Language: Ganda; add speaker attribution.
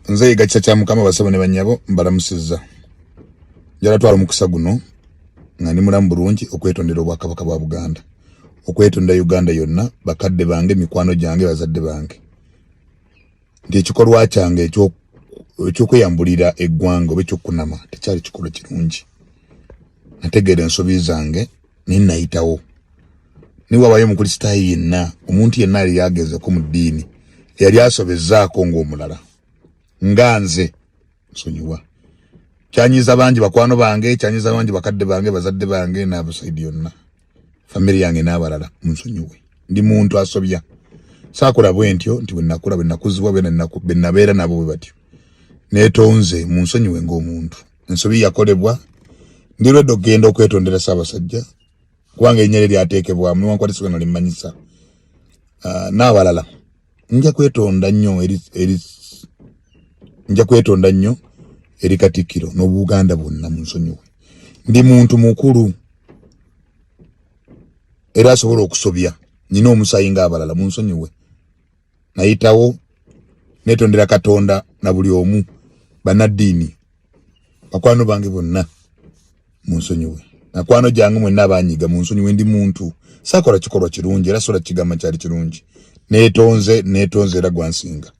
Speaker 1: Nze Yiga Kisa kya Mukama, basebo ne bannyabo, mbalamusizza. Njala twala omukisa guno nga ndi mulamu bulungi okwetondera Obwakabaka bwa Buganda, okwetondera Uganda yonna, bakadde bange, mikwano gyange, bazadde bange, nti ekikolwa kyange ekyokweyambulira eggwanga oba ekyokunama tekyali kikolwa kirungi. Nategeera ensobi zange naye nayitawo. Naye wabayo Omukristaayo yenna, omuntu yenna yali yagezeko mu ddiini, eyali asobezzaako ng'omulala nga nze, nsonyiwa. Kyanyiza bangi bakwano bange, kyanyiza bangi bakadde bange, bazadde bange n'abasaidi yonna, famire yange n'abalala, munsonyiwe. Ndi muntu asobya. Saakola bwe ntyo nti bwe nakula, bwe nakuzibwa, bwe nabeera nabo bwe batyo. Neetonze, munsonyiwe ng'omuntu. Ensobi yakolebwa. Ndi lwedde okugenda okwetondera Ssaabasajja, kubanga erinnya lye lyateekebwamu newankubadde sooka nalimanyisa n'abalala. Nja kwetonda nnyo eri, nja kwetonda nnyo eri Katikkiro n'Obuganda bwonna, munsonyiwe. Ndi muntu mukulu era asobola okusobya, nina omusaayi ng'abalala, munsonyiwe. Nayitawo, netondera Katonda na buli omu, bannaddiini, bakwano bange bonna, munsonyiwe. Nakwano gyange mwenna abanyiga, munsonyiwe. Ndi muntu, saakola kikolwa kirungi era sola kigamba kyali kirungi. Netonze, netonze era gwansinga.